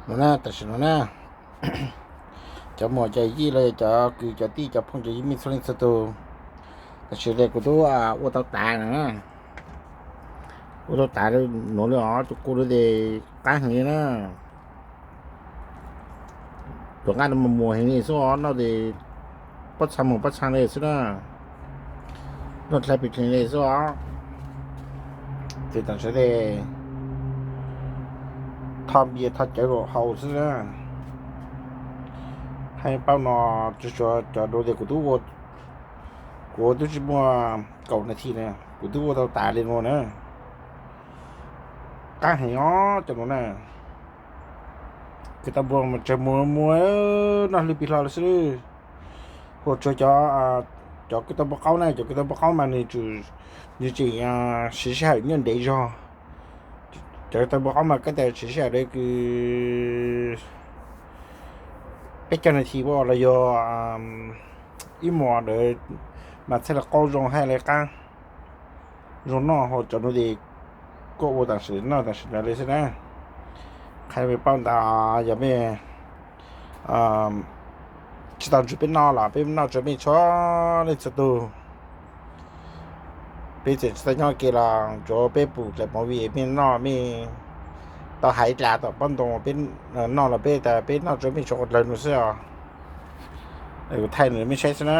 No na, tam sim no na, cov muam cov yij los yog cov kwv cov tij cov phooj cov ywg mej txhua leej txhua tus, tam sim no kuv twb ua tau tas na, ua tau tas nuav li os, tus kuv nuav tes qab heev li na. Cov nqaij no mas muas heev li xwb os, noj tes pob txha mus pob txha li xwb na, noj dlha pes dlheev li xwb os. Ces tam sim no tes thoj npias thoj cawv los haus xwb na. Hais paub no, tsuas cov nuav tes kuv twb ua, kuv twb tsis muaj kaum nas this na, kuv twb ua tau tas li nuav na. Qab heev os cov nuav na. Kwv tau npua mas tsawg mus mus noj hlwb pig hlo li xwb. Hu tsuav cov, cov kwv tau npua qaub na, cov kwv tau npua qaub mas nws tseem siv sij hawm nyob ntev zog. Cov kwv tau npua qaub mas kab tas siv sij hawm dab kws peb caug nas this los yog ib mos ntawd mas txhaj li qaub zoo hab li qab zoo noj. Ho cov nuav tes kuj ua tam sim noj tam sim ntawd li xwb na. Qhia mej paub ntawd, yog mej tsis tau ntsib peb noj los peb noj tsuav mej txhua leej txhua tug. Peb tseem tsis tau nyob ke los tsuav peb pum dlaim movie mej noj, mej tau hais dlav tom pob ntoo peb noj los peb tas peb noj tsuav mej tsuav dlawg nuav xwb os. Kuv thaij nws mej saib xwb na.